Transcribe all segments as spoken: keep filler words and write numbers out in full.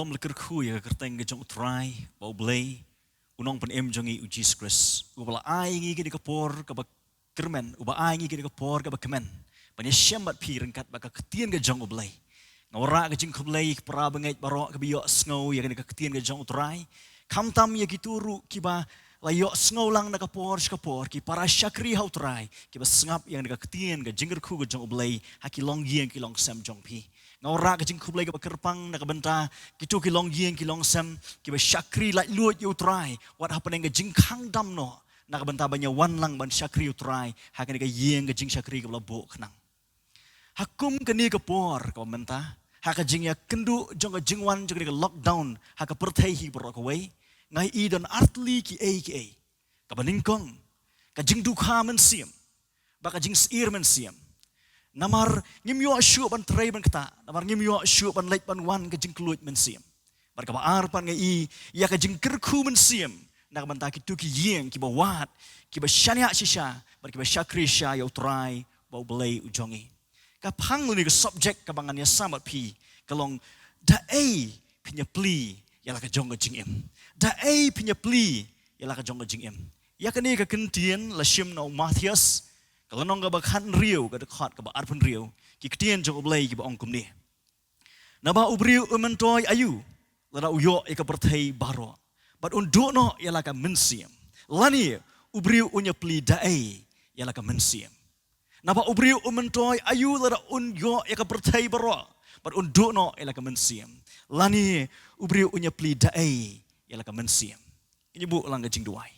Ngam la kyrkhu ïa ka kyrteng ka jong U Trai, ba U Blei, U Nongpynim jong ngi U Jisu Khrist, uba la ai ngi kane ka por kaba kyrmen, uba ai ngi kane ka por kaba kmen ban ïashem bad phi ryngkat bad ka ktien ka jong U Blei. Nga wanrah ka jingkhublei ïa ki para bangeit baroh kiba ïohsngew ïa kane ka ktien ka jong U Trai. Khamtam ïa kito ruh kiba la ïohsngew lang na ka por sha ka por, ki para shakri ha U Trai, kiba sngap ïa kane ka ktien ka jingkyrkhu ka jong U Blei ha ki longïing ki longsem jong phi. Nga wanrah ka jingkhublei kaba kyrpang na ka bynta kito ki longïing ki longsem kiba shakri laitluid ïa U Trai, wat hapdeng ka jingkhang dam noh, na ka bynta ban ïa wan lang ban shakri U Trai ha kane ka ïing ka jingshakri kaba la buh khnang. Ha kum kane ka por kaba mynta, ha ka jingïakynduh jong ka jingwan jong kane ka lockdown ha ka pyrthei hi baroh kawei, nga ïohi don artylli kiei kiei. Kaba nyngkong, ka jingdukha mynsiem bad ka jingsyier mynsiem. Namar ngim ïoh shuh ban trei ban ktah, namar ngim ïoh shuh ban leit ban wan ka jingkylluid mynsiem. Bad kaba ar pat, nga ïohi ïa ka jingkyrkhu mynsiem na ka bynta kito ki ïing kiba wad, kiba shaniah shisha bad kiba shakri shisha ïa U Trai ba U Blei u jong ngi. Ka phang lane ka subject kaba ngan ïasam bad phi ka long, da ei phin ïa plie ïa la ka jong ka jingim? Da ei phin ïa plie ïa la ka jong ka jingim? Ïa kane ka ktien la shim na u Mathaios, ka lynnong kaba khathynriew, ka dkhot kaba arphew hynriew. Ki ktien jong U Blei kiba ong kumne: Naba u briew un myntoi aïu lada u ïoh ïa ka pyrthei baroh bad un duh noh ïa la ka mynsiem? Lane u briew un ïa plie da ei ïa la ka mynsiem? Naba u briew un myntoi aïu lada un ïoh ïa ka pyrthei baroh bad un duh noh ïa la ka mynsiem? Lane u briew un ïa plie da ei ïa la ka mynsiem? Ngin ïa buh lang ka jingduwai.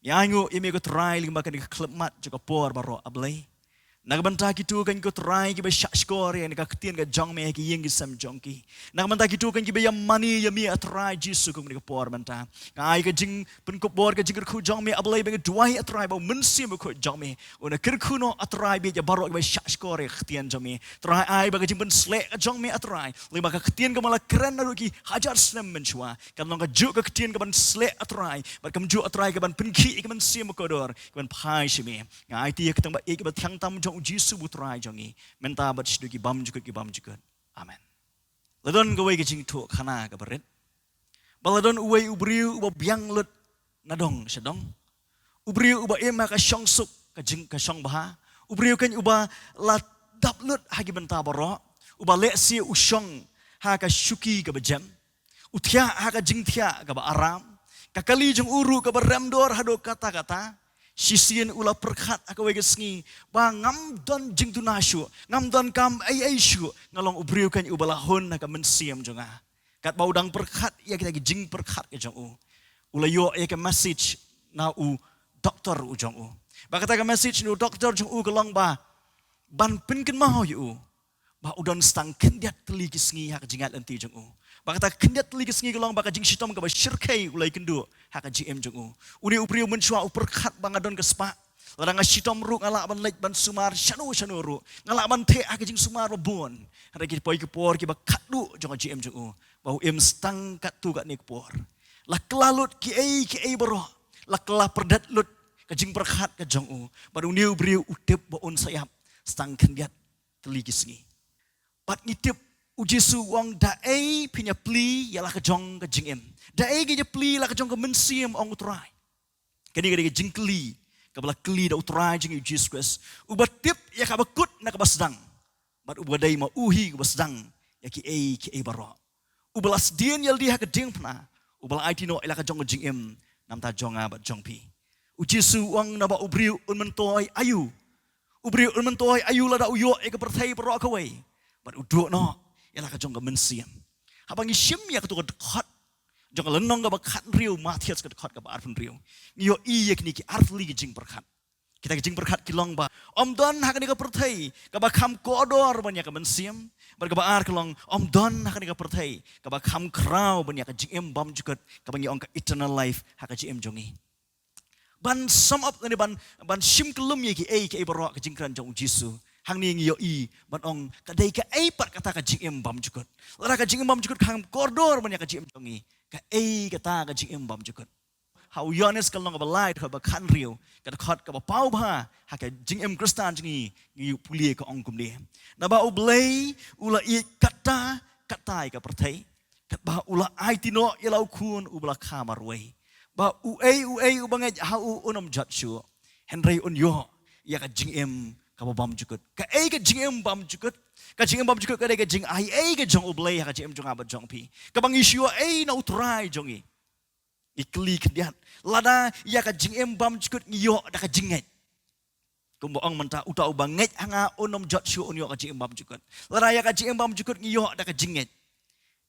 Ngi ainguh ïa me ko Trai lyngba kane ka khyllipmat jong ka por baroh, A Blei, na ka bynta kito kan ko Trai kiba shahshkor ïa kane ka ktien ka jong me ha ki ïing ki sem jong ki. Na ka bynta kito kan kiba ïa mane ïa me, A Trai Jisu, kum kane ka por mynta. Nga ai ka jingpynkupbor, ka jingkyrkhu jong me, A Blei, ba nga duwai, A Trai, ba u Mynsiem Bakhuid jong me un ïa kyrkhu noh, A Trai, bad ïa baroh kiba shahshkor ïa ka ktien jong me. Trai, ai ba ka jingpynsleh ka jong me, A Trai, lyngba ka ktien kaba la kren naduh ki hajar snem mynshuwa, kan long kajuh ka ktien kaban sleh, A Trai, bad kumjuh, A Trai, kaban pynkhih ïa ka Mynsiem Bakordor kaban phai sha me. Nga aiti ïa ka kyrteng ba ïeit kaba thiang tam jong U Jisu U Trai jong ngi, mynta bad shaduh ki bymjukut ki bymjukut. Amen. La don kawei ka jingthoh khana kaba rit, ba la don uwei u briew uba biang lut na dong sha dong. U briew uba im ha ka shongsuk, ka jing, ka shongbha. U briew kan uba la dap lut ha ki bynta baroh, uba lehse u shong ha ka shuki kaba jem, u thiah ha ka jingthiah kaba aram, ka kali jong u ruh kaba rem dor haduh katta katta. Shisien u la pyrkhat ha kawei ka sngi ba ngam don jingduna shuh, ngam don kam ei ei shuh, nga long u briew kan uba la hun ha ka mynsiem jong nga. Katba u dang pyrkhat ïa kita ki jingpyrkhat ka jong u, u la ïoh ïa ka message na u doktor u jong u. Ba kata ka message na u doktor jong u ka long ba ban pynkynmaw ïa u ba u don sa tang khyndiat tylli ki sngi ha ka jingïaid lynti jong u. Ba kata khyndiat tylli ki sngi ka long ba ka jingshitom kaba shyrkhei u la ïakynduh ha ka jingim jong u. Une u briew mynshuwa u pyrkhat ba nga don ka spah, lada nga shitom ruh nga lah ban leit ban sumar shano shano ruh, nga lah ban theh ha ka jingsumar ba bun. Hynrei ki poi ki por kiba khatduh jong ka jingim jong u, ba u im sa tang katto katne ka por. La kylla lut kiei kiei baroh, la kylla pyrdet lut ka jingpyrkhat ka jong u, bad une u briew u tip ba un sa ïap sa tang khyndiat tylli ki sngi. Bad ngi tip U Jisu u ong, da ei phin ïa plie ïa la ka jong ka jingim? Da ei ngin ïa plie ïa la ka jong ka mynsiem, ong U Trai. Kane ka dei ka jingkylli kaba la kylli da U Trai jong ngi U Jisu Khrist, uba tip ïa kaba kut na kaba sdang, bad uba dei ma u hi uba sdang ïa kiei kiei baroh. Uba la sdien ïa lade ha ka diengphna, uba la aiti noh ïa la ka jong ka jingim na ka bynta jong nga bad jong phi. U Jisu u ong, naba u briew un myntoi aïu? U briew un myntoi aïu lada u ïoh ïa ka pyrthei baroh kawei bad u duh noh ïa la ka jong ka mynsiem? Haba ngi shim ïa kato ka dkhot jong ka lynnong kaba khathynriew Mathaios, ka dkhot kaba arphew hynriew, ngi ïohi ïa kine ki artylli ki jingpyrkhat. Kita ki jingpyrkhat ki long ba ym don ha kane ka pyrthei kaba kham kordor ban ïa ka mynsiem, bad kaba ar ka long, ym don ha kane ka pyrthei kaba kham khraw ban ïa ka jingim bymjukut, kaba ngi ong ka eternal life ha ka jingim jong ngi. Ban sum up lane ban, ban shim kyllum ïa kiei kiei baroh ka jingkren jong U Jisu, hangne ngi ïohi ban ong ka dei kaei pat kata ka jingim bymjukut. Lada ka jingim bymjukut kham kordor ban ïa ka jingim jong ngi, kaei kata ka jingim bymjukut? Ha u Ïoannis ka lynnong kaba lai, dkhot ba khathynriew, ka dkhot kaba paw bha ha ka jingim Khristan jong ngi, ngi pule ka ong kumne: Naba U Blei u la ïeit katta katta ïa ka pyrthei, Katba u la aiti noh ïa la u khun uba la kha marwei, ba uei uei uba ngeit ha u un ym jot shuh, hynrei un ïoh ïa ka jingim kaba bymjukut. Kaei ka jingim bymjukut? Ka jingim bymjukut ka dei ka jingaiei ka jong U Blei ha ka jingim jong nga bad jong phi, kaba ngi shu ïohi na U Trai jong ngi. Ngi kylli khyndiat, lada ïa ka jingim bymjukut ngi ïoh da ka jingngeit, kumba ong mynta, uta uba ngeit ha nga un ym jot shuh un ïoh ka jingim bymjukut. Lada ïa ka jingim bymjukut ngi ïoh da ka jingngeit,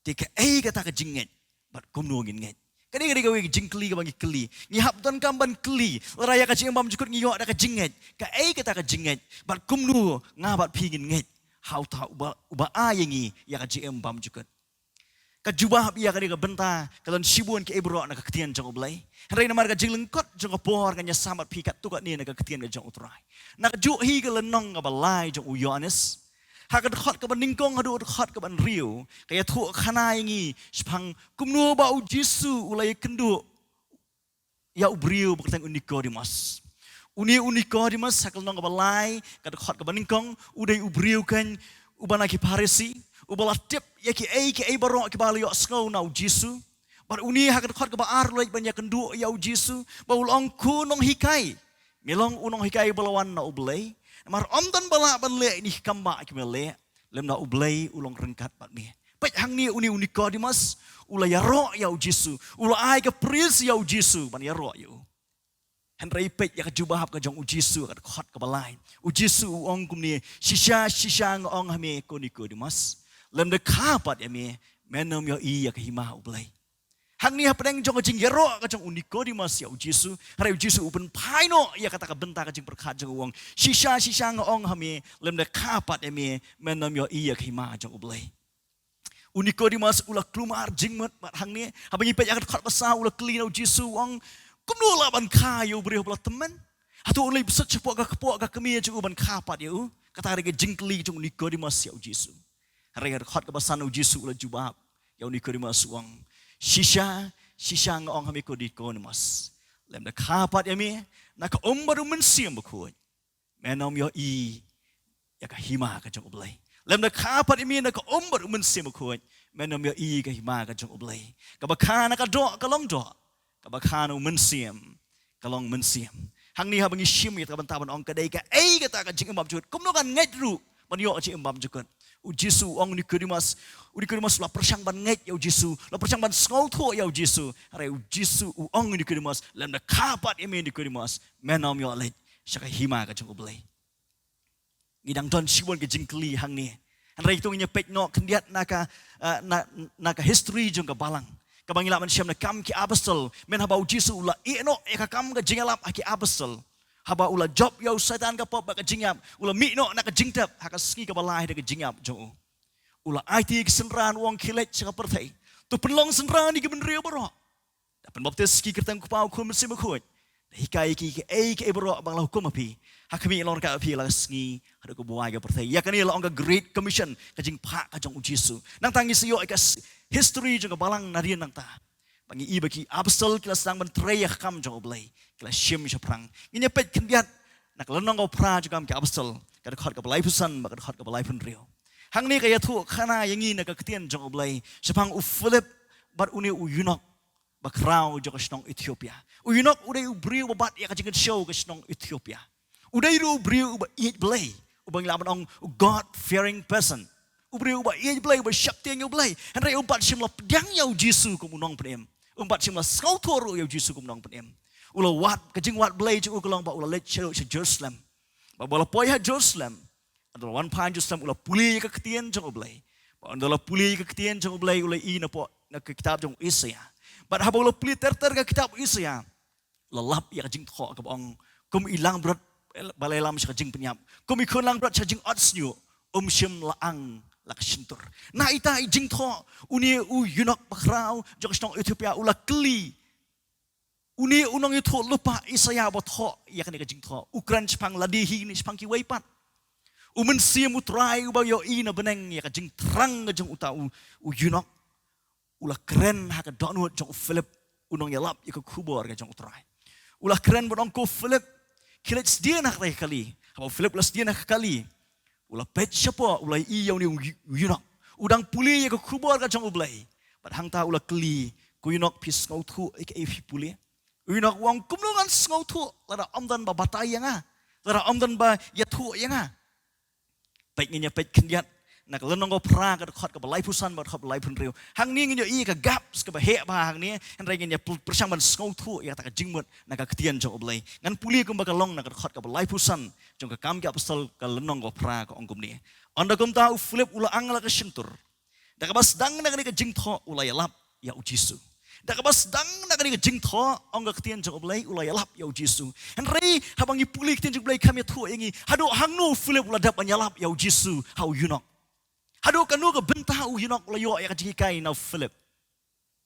te kaei kata ka jingngeit bad kumno ngin ngeit? Ka dei, ka dei kawei ka jingkylli kaba ngi kylli. Ngi hap donkam ban kylli, lada ïa ka jingim bymjukut ngi ïoh da ka jingngeit, kaei kata ka jingngeit bad kumno nga bad phi ngin ngeit ha uta uba, uba ai ïa ngi ïa ka jingim bymjukut? Ka jubab ïa kane ka bynta ka don shibun kiei baroh na ka ktien jong U Blei. Hynrei namar ka jinglyngkot jong ka por, ngan ïasam bad phi katto katne na ka ktien ka jong U Trai. Na kajuh hi ka lynnong kaba lai jong u Ïoannis, ha ka dkhot kaba nyngkong haduh ka dkhot kaba hynriew, ka ïathuhkhana ïa ngi shaphang kumno ba U Jisu u la ïakynduh ïa u briew ba kyrteng u Nikodimos. Une u Nikodimos, ha ka lynnong kaba lai, ka dkhot kaba nyngkong, u dei u briew keiñ uba na ki Pharisi, uba la tip ïa kiei kiei baroh kiba la ïohsngew na U Jisu. Bad une ha ka dkhot kaba ar u leit ban ïakynduh ïa U Jisu, ba u la ong, ko nonghikai, me long u nonghikai ba la wan na U Blei, namar ym don ba lah ban leh ïa kine ki kam ba me leh lymda U Blei u long ryngkat bad me. Peit hangne, une u Nikodimos u la ïaroh ïa U Jisu, u la ai ka praise ïa U Jisu ban ïaroh ïa u. Hynrei peit ïa ka jubab ka jong U Jisu ha ka dkhot kaba lai. U Jisu u ong kumne, shisha shisha nga ong ha me ko Nikodimos, lymda kha pat ïa me, men ym ïohi ïa ka hima U Blei. Hangne hapdeng jong ka jingïaroh ka jong u Nikodimos ïa U Jisu, hynrei U Jisu u pynphai noh ïa kata ka bynta ka jingpyrkhat jong u, u ong, shisha shisha nga ong ha me, lymda kha pat ïa me, men ym ïohi ïa ka hima jong U Blei. U Nikodimos u la kulmar jingmut bad hangne, haba ngi peit ïa ka dkhot ba saw, u la kylli na U Jisu, u ong, kumno lah ban kha ïa u briew ba la tymmen? Hato un leit bsut shapoh ka kpoh ka kmie jong u ban kha pat ïa u? Kata ka dei ka jingkylli jong u Nikodimos ïa U Jisu. Hynrei ha ka dkhot kaba san U Jisu u la jubab ïa u Nikodimos, u ong, shisha shisha nga ong ha me ko Nikodimos, lymda kha pat ïa me na ka um bad u Mynsiem Bakhuid, men ym ïohi ïa ka hima ka jong U Blei. Lymda kha pat ïa me na ka um bad u Mynsiem Bakhuid, men ym ïohi ïa ka hima ka jong U Blei. Kaba kha na ka doh ka long doh, kaba kha na u Mynsiem ka long mynsiem. Hangne haba ngi shim ïa kata ka bynta ban ong ka dei kaei kata ka jingim bymjukut, kumno kan ngeit ruh ban ïoh ka jingim bymjukut? U Jisu u ong, Nikodimos, u Nikodimos u la pyrshang ban ngeit ïa U Jisu, u la pyrshang ban sngewthuh ïa U Jisu. Hynrei U Jisu u ong, Nikodimos, lymda kha pat ïa me Nikodimos, men ym ïoh leit sha ka hima ka jong U Blei. Ngi dang don shibun ki jingkylli hangne. Hynrei to ngin ïa peit noh khyndiat na ka, eh, na, na ka history jong ka balang, kaba ngi lah ban shem na Kam ki Apostol. Mynhaba U Jisu u la ïeh noh ïa ka kam ka jingïalap ha ki Apostol, haba u la jop ïa u Soitan ka pop bad ka jingïap, u la mih noh na ka jingtep ha ka sngi kaba lai da ka jingïap jong u. U la aiti ki synran, u ong, khie leit sha ka pyrthei, to pynlong synran ïa ki bynriew baroh, da pynbaptis ki kyrteng u Kpa, u Khun, Mynsiem Bakhuid, da hikai ïa ki kaei kaei baroh ba nga la hukum ha phi. Ha khmih, long ryngkat bad phi ïa la ka sngi haduh ka buaid ka pyrthei. Ïa kane la ong ka Great Commission, ka jingphah ka jong U Jisu. Nangta ngin sa ïoh ïa ka s-, history jong ka balang nadien nangta, ba ngi i ba ki Apostol ki la sdang ban trei ïa ka kam jong U Blei, ki la shim shaphrang. Ngin ïa peit khyndiat na ka lynnong kaba phra jong Kam ki Apostol, ka dkhot kaba laiphew san bad ka dkhot kaba laiphew hynriew. Hangne ka ïathuhkhana ïa ngi na ka ktien jong U Blei shaphang u Philip bad une u eunuch bakhraw jong ka shnong Ethiopia. U eunuch u dei u briew uba bat ïa ka jingkynshew ka shnong Ethiopia. U dei ruh u briew uba ïeit Blei, uba ngi lah ban ong u God fearing person. U briew uba ïeit Blei, uba sheptieng ïa U Blei. Hynrei um pat shym la pdiang ïa U Jisu kum u Nongpynim. Um pat shym la sngewthuh ruh ïa U Jisu kum u Nongpynim. U la wad, ka jingwad Blei jong u ka long ba u la leit sha, sha Jerusalem. Ba, ba u la poi ha Jerusalem, ynda u la wan phai Jerusalem, u la pule ïa ka ktien jong U Blei. Ba ynda u la pule ïa ka ktien jong U Blei, u la i napoh na ka kitab jong u Isaïah. Bad haba u la pule ter ter ka kitab u Isaïah, u la lap ïa ka jingthoh kaba ong, kum i langbrot ba la ïalam sha ka jingpynïap, kum i khun langbrot sha ka jingot shñiuh, um shym la ang la ka shyntur. Na ita i jingthoh, une u eunuch bakhraw jong ka shnong Ethiopia u la kylli une u nongïathuhlypa Isaïah ba thoh ïa kane ka jingthoh. U kren shaphang lade hi ne shaphang kiwei pat. U Mynsiem U Trai uba ïohi na bneng ïa ka jingthrang ka jong uta u, u eunuch, u la kren ha ka dohnud jong u Philip, u nongïalap ïa ka khubor ka jong U Trai. U la kren ban ong, ko Philip, khie leit sdien ha kata ka kali. Haba u Philip u la sdien ha ka kali, u la peit shapoh, u la i ïa une u, u eunuch u dang pule ïa ka khubor ka jong U Blei. Bad hangta u la kylli, ko ïunok phi sngewthuh ïa kaei phi pule? U ïunok u ong kumno ngan sngewthuh lada ym don ba batai ïa nga, lada ym don ba ïathuh ïa nga. Peit ngin ïa peit khyndiat na ka lynnong kaba phra ka dkhot kaba laiphew san bad dkhot kaba laiphew hynriew. Hangne ngin ïohi ka gap kaba heh bha hangne, hynrei ngin ïa pyrshang ban sngewthuh ïa kata ka jingmut na ka ktien jong U Blei. Ngan pule kumba ka long na ka dkhot kaba laiphew san jong ka Kam ki Apostol ka lynnong kaba phra ka ong kumne. Ynda kumta u Philip u la ang la ka shyntur. Da kaba sdang na kane ka jingthoh u la ïalap ïa u Jisu. Da kaba sdang na kane ka jingthoh ong ka ktien jong U Blei u la ïalap ïa u Jisu. Hynrei haba ngi pule ktien jong U Blei kam ïathuh ïa ngi haduh hangno u Philip u la dep ban ïalap ïa u Jisu ha u ïunok. Haduh kano ka bynta u ïunok u la ïoh ïa ka jinghikai na u Philip.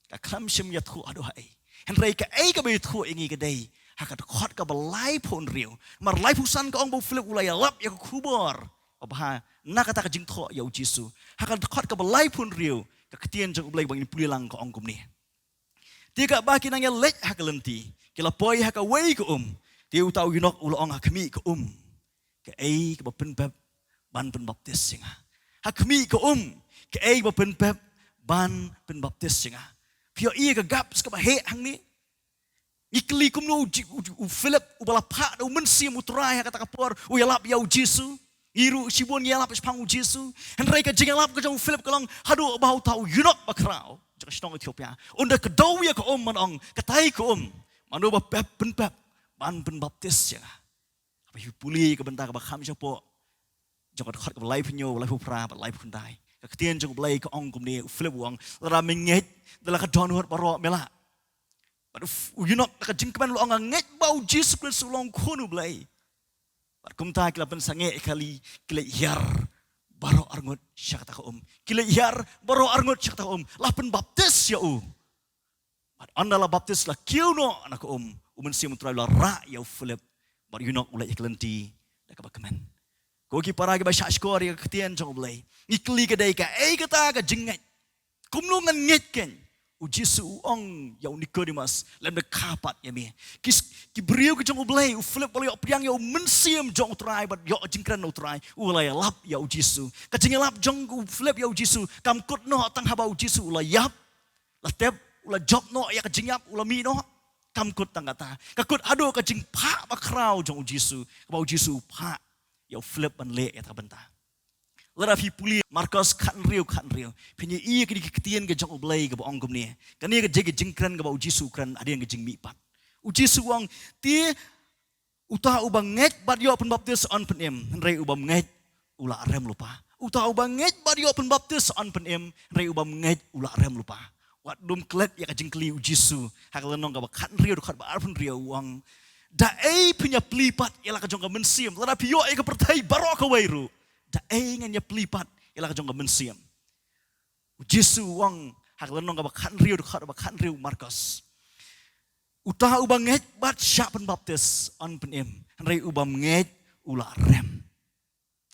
Ka khlem shym ïathuh haduh ha ei. Hynrei kaei kaba ïathuh ïa ngi ka dei ha ka dkhot kaba laiphew hynriew. Mar laiphew san ka ong ba u Philip u la ïalap ïa ka khubor babha na kata ka jingthoh ïa u Jisu. Ha ka dkhot kaba laiphew hynriew ka ktien jong U Blei ba ngin pule lang ka ong kumne. Te katba ki nang ïaleit ha ka lynti ki la poi ha kawei ka um. Te uta u ïunok u la ong ha khmih ka um, kaei kaba pynpep ban pynbaptis ïa nga? Ha khmih ka um, kaei kaba pynpep ban pynbaptis ïa nga? Phi ïohi ka gap kaba heh hangne? Ngi kylli kumno u, Ji- u, u Philip uba la phah da u Mynsiem U Trai ha kata ka por u ïalap ïa u Jisu. Ngi ruh shibun ngi ïalap shaphang u Jisu. Hynrei ka jingïalap ka jong u Philip ka long haduh ba uta u ïunok bakhraw jong ka shnong Ethiopia un da kdew ïa ka um ban ong, katai ka um, mano ba pep pynpep ban pynbaptis ïa nga? Haba phi pule ka bynta kaba kham shapoh jong ka dkhot kaba laiphew hynñiew, laiphew phra bad laiphew khyndai, ka ktien jong U Blei ka ong kumne, u Philip u ong, lada me ngeit da la ka dohnud baroh me lah. Bad u, u ïunok da ka jingkmen u la ong, nga ngeit ba u Jisu Khrist u long Khun U Blei. Bad kumta ki la pynsangeh ïa ka lynti, ki leit hiar baroh arngut sha kata ka um. Ki leit hiar baroh arngut sha kata ka um, la pynbaptis ïa u. Bad ynda la baptis la kiew noh na ka um, u Mynsiem U Trai u la rah ïa u Philip. Bad u ïunok u leit ïa ka lynti da kaba kmen. Ko ki para kiba shahshkor ïa ka ktien jong U Blei, ngi kylli ka dei kaei kata ka jingngeit? Kumno ngan ngeit kein? U Jisu u ong ïa u Nikodemus, lymda kha pat ïa me. Ki, ki briew ki jong U Blei, u Philip ba la ïoh pdiang ïa u Mynsiem jong U Trai bad ïoh jingkren na U Trai, u la ïalap ïa u Jisu. Ka jingïalap jong u Philip ïa u Jisu kam kut noh tang haba u Jisu u la ïap, la tep, u la jop noh ïa ka jingïap, u la mih noh. Kam kut tang kata, ka kut haduh ka jingphah bakhraw jong u Jisu, kaba u Jisu u phah ïa u Philip ban leh ïa kata ka bynta. Lada phi pule Markos khathynriew, khathynriew, phin ïohi ïa kine ki ktien ka jong U Blei kaba ong kumne. Kane ka jing, ka jingkren kaba u Jisu u kren hadien ka jingmihpat. U Jisu u ong, te uta uba ngeit bad ïoh pynbaptis yn pynim, hynrei u bym ngeit u la rem lypa. Uta uba ngeit bad ïoh pynbaptis yn pynim, hynrei u bym ngeit u la rem lypa. Wat dum klet ïa ka jingkylli u Jisu ha ka lynnong kaba khathynriew, dkhot ba arphew hynriew, u ong, da ei phin ïapli pat ïa la ka jong ka mynsiem? Lada phi ïoh ïa ka pyrthei baroh kawei ruh, da ei ngan ïapli pat ïa la ka jong ka mynsiem? U Jisu u ong ha ka lynnong kaba khathynriew, dkhot ba khathynriew Markos, uta uba ngeit bad shah pynbaptis yn pynim, hynrei u bym ngeit u la rem.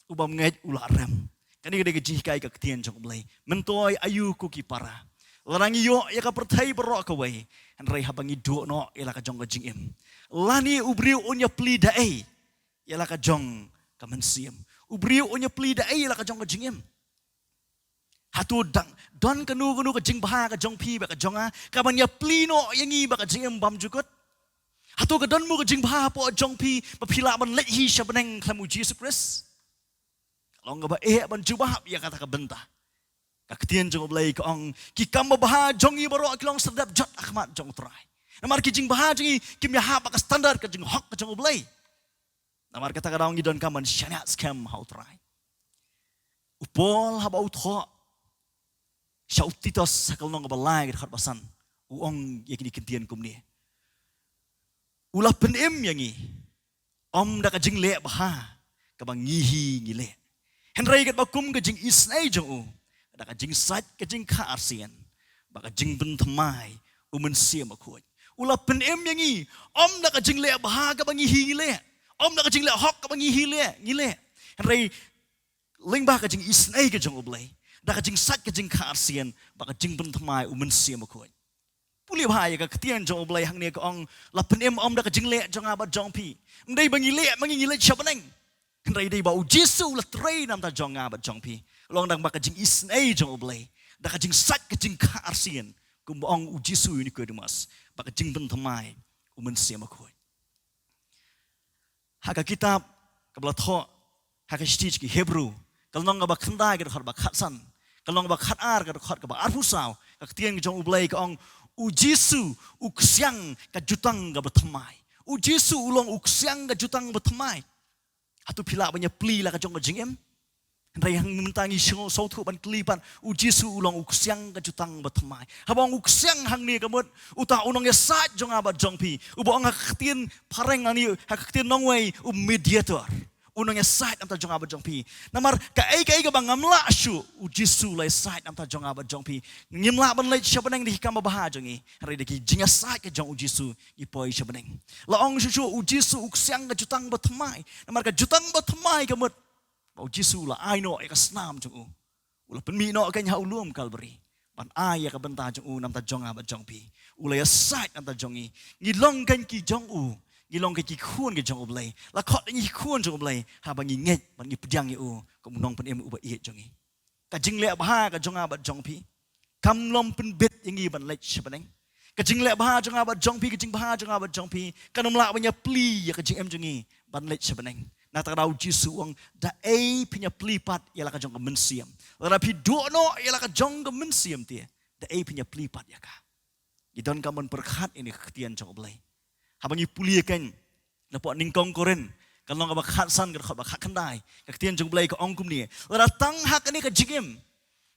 U bym ngeit u la rem. Kane ka dei ka jinghikai ka ktien jong U Blei. Myntoi aïu ko ki para, lada ngi ïoh ïa ka pyrthei baroh kawei, hynrei haba ngi duh noh ïa la ka jong ka jingim, lane u briew un ïapli da ei ïa la ka jong ka mynsiem? U briew un ïapli da ei ïa la ka jong ka jingim? Hato dang don kano kano ka jingbha ka jong phi bad ka jong nga kaban ïapli noh ïa ngi bad ka jingim bymjukut? Hato ka don mo ka jingbha hapoh jong phi ba phi lah ban leit hi sha bneng khlem u Jisu Khrist? Ka long kaba eh ban jubab ïa kata ka bynta. Ka ktien jong U Blei ka ong, ki kam babha jong ngi baroh ki long sdang dep jot ha khmat jong U Trai. Namar ki jingbha jong ngi kim ïahap bad ka standard ka jinghok ka jong U Blei. Namar kata ka daw ngi donkam ban shaniah skhem ha U Trai. U Paul haba u thoh sha u Titus ha ka lynnong kaba lai, ka dkhot ba san, u ong ïa kine ki ktien kumne, u la pynim ïa ngi ym da ka jingleh bha kaba ngi hi ngi leh, hynrei katba kum ka jingisynei jong u, da ka jingsait ka jingkha arsien bad ka jingpynthymmai u Mynsiem Bakhuid. U la pynim ïa ngi ym da ka jingleh bha kaba ngi hi ngi leh, ym da ka jingleh hok kaba ngi hi leh ngi leh, hynrei lyngba ka jingisynei ka jong U Blei, da ka jingsait ka jingkha arsien bad ka jingpynthymmai u Mynsiem Bakhuid. Pule bha ïa ka ktien jong U Blei hangne, ka ong la pynim ym da ka jingleh jong nga bad jong phi. Ym dei ba ngi leh ma ngi ngi leit sha bneng, hynrei dei ba u Jisu u la trei namar jong nga bad jong phi. Long dang ba ka jingisynei jong U Blei, da ka jingsait ka jingkha arsien, kumba ong u Jisu ïa u Nikodemus, bad ka jingpynthymmai u Mynsiem Bakhuid. Ha ka kitab kaba la thoh ha ka shithi ki Hebru, ka lynnong kaba khyndai ka dkhot ba khatsan, ka lynnong kaba khatar ka dkhot kaba arphew saw, ka ktien jong U Blei ka ong, u Jisu u ksiang ka jutang kaba thymmai. U Jisu u long u ksiang ka jutang ba thymmai. Hato phi lah ban ïa plie la ka jong ka jingim? Hynrei hangta ngi sngewthuh ban kylli pat, u Jisu u long u ksiang ka jutang ba thymmai. Haba ong u ksiang hangne ka mut, uta u nongïasaid jong nga bad jong phi. Uba ong ha ka ktien phareng hangne, ha ka ktien nongwei, u mediator. U nongïasaid na bynta jong nga bad jong phi. Namar kaei kaei kaba ngam lah shuh, u Jisu u la ïasaid na bynta jong nga bad jong phi. Ngim lah ban leit sha bneng da ki kam babha jong ngi. Hynrei da ki jingïasaid ka jong u Jisu ngi poi sha bneng. La ong shuh shuh u Jisu u ksiang ka jutang ba thymmai. Namar ka jutang ba thymmai ka mut ba u Jisu u la ai noh ïa ka snam jong u. U la pynmih noh kein ha u lum Kalbari ban ai ïa ka bynta jong u na bynta jong nga bad jong phi. U la ïasaid na bynta jong ngi. Ngi long kein ki jong u. Ngi long kein ki khun ki jong U Blei. La khot ngi ki khun jong U Blei haba ngi ngeit bad ngi pdiang ïa u kum u nongpynim uba ïeit jong ngi. Ka jingleh bha ka jong nga bad jong phi kam long pynbit ïa ngi ban leit sha bneng. Ka jingleh bha jong nga bad jong phi, ka jingbha jong nga bad jong phi, kan ym lah ban ïa plie ïa ka jingim jong ngi ban leit sha bneng. Na kata ka daw u Jisu u ong, da ei phin ïa plie pat ïa la ka jong ka mynsiem? Lada phi duh noh ïa la ka jong ka mynsiem te, da ei phin ïa plie pat ïa ka? Ngi donkam ban pyrkhat ïa kane ka ktien jong U Blei. Haba ngi pule kein napoh nyngkong Korinth, ka lynnong kaba khatsan, ka dkhot ba khatkhyndai, ka ktien jong U Blei ka ong kumne: Lada tang ha kane ka jingim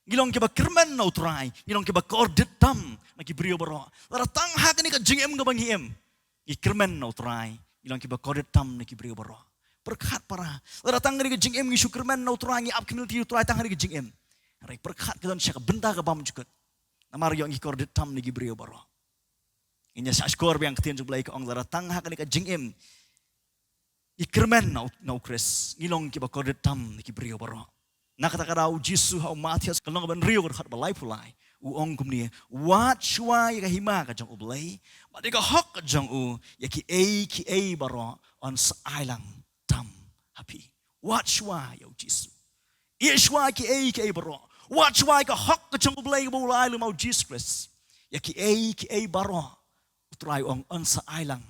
ngi long kiba kyrmen na U Trai, ngi long kiba kordit tam na ki briew baroh. Lada tang ha kane ka jingim kaba ngi im ngi kyrmen na U Trai, ngi long kiba kordit tam na ki briew baroh. Pyrkhat para, lada tang ha kane ka jingim ngi shu kyrmen na U Trai, ngi ap khmih lynti ïa U Trai tang ha kane ka jingim. Hynrei pyrkhat, ka don sha ka bynta ka bymjukut. Namar ïoh ngi kordit tam na ki briew baroh. Ngin ïa sngap shkor biang, ka ktien jong U Blei ka ong, lada tang ha kane ka jingim ngi kyrmen na U, na U Khrist, ngi long kiba kordit tam na ki briew baroh. Na kata ka daw u Jisu ha u Mathaios ka lynnong ba hynriew ka dkhot ba laiphew lai, u ong kumne: Wad shuwa ïa ka hima ka jong U Blei bad ïa ka hok ka jong u, ïa kiei kiei baroh yn sa ailad tam ha phi. Wad shuwa ïa u Jisu. Ïeh shuwa ïa kiei kiei baroh. Wad shuwa ïa ka hok ka jong U Blei kaba u la ai lem ma u Jisu Khrist. Ïa kiei kiei baroh, U Trai u ong, yn sa ailad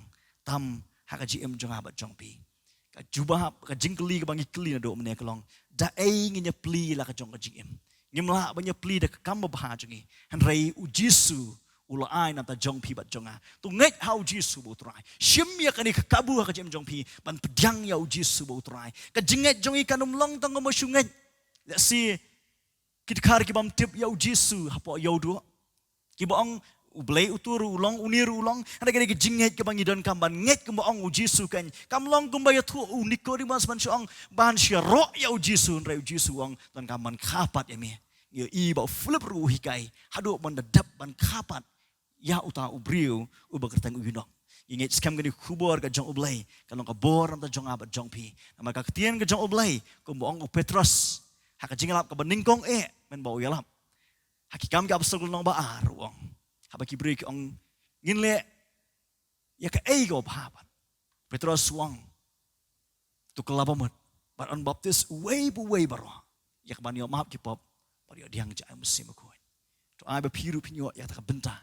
tam ha ka jingim jong nga bad jong phi. Ka jubab, ka jingkylli kaba ngi kylli naduh mynne ka long, da ei ngin ïa plie la ka jong ka jingim? Ngim lah ban ïa plie da ka kam babha jong ngi. Hynrei u Jisu u la ai na bynta jong phi bad jong nga. To ngeit ha u Jisu ba U Trai. Shim ïa kane ka kabu ha ka jingim jong phi ban pdiang ïa u Jisu ba U Trai. Ka jingngeit jong ngi kan ym long tang kumba shu ngeit, lehse, ki dkhar ki bym tip ïa u Jisu hapoh ïewduh, kiba ong U Blei utu ruh u long, une ruh u long. Hynrei kane ka jingngeit kaba ngi donkam ban ngeit kumba ong u Jisu kein. Kam long kumba ïathuh u Nikodemus ban shu ong, ban shu ïaroh ïa u Jisu, hynrei u Jisu u ong, donkam ban kha pat ïa me. Ngi ïohi ba u Philip ruh u hikai haduh ban da dep ban kha pat ïa uta u briew uba kyrteng u Ïunok. Ngi ngeit skhem kane ka khubor ka jong U Blei kan long ka bor na bynta jong nga bad jong phi. Namar ka ktien ka jong U Blei, kumba ong u Petros ha ka jingïalap kaba nyngkong eh mynba u ïalap, ha Ki Kam ki Apostol ka lynnong ba ar, u ong, haba ki briew ki ong, ngin leh ïa kaei kaba bha pat, Petros u ong, to kylla ba mut bad yn baptis uwei pa uwei baroh ïa ka ban ïoh map ki pop bad ïoh pdiang jingim ha u Mynsiem Bakhuid. To ai ba phi ruh phin ïoh ïa kata ka bynta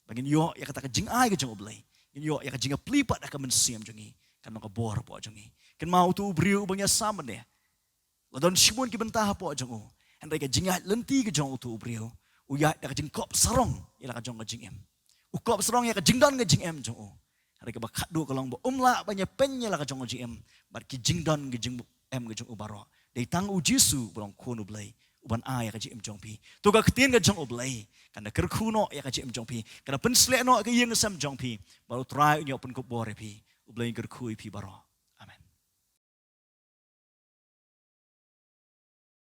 ba ngin ïoh ïa kata ka jingai ka jong U Blei, ngin ïoh ïa ka jingïaplie pat ha ka mynsiem jong ngi, kan long ka bor hapoh jong ngi. Kynmaw, utu u briew uba ngi ïasam mynne, la don shibun ki bynta hapoh jong u, hynrei ka jingïaid lynti ka jong utu u briew, u ïaid da ka jingkop sarong ïa la ka jong ka jingim. U kop sarong ïa ka jingdon ka jingem jong u. Hynrei kaba khatduh ka long ba um lah ban ïapeiñ ïa la ka jong ka jingim bad ki jingdon ki jingem ka jong u baroh. Dei tang u Jisu uba long Khun U Blei uban ai ïa ka jingim jong phi. To ka ktien ka jong U Blei kan da kyrkhu noh ïa ka jingim jong phi, kan da pynshlur noh ïa ka ïing ka sem jong phi, bad U Trai un ïoh pynkup bor ïa phi. U Blei un kyrkhu ïa phi baroh.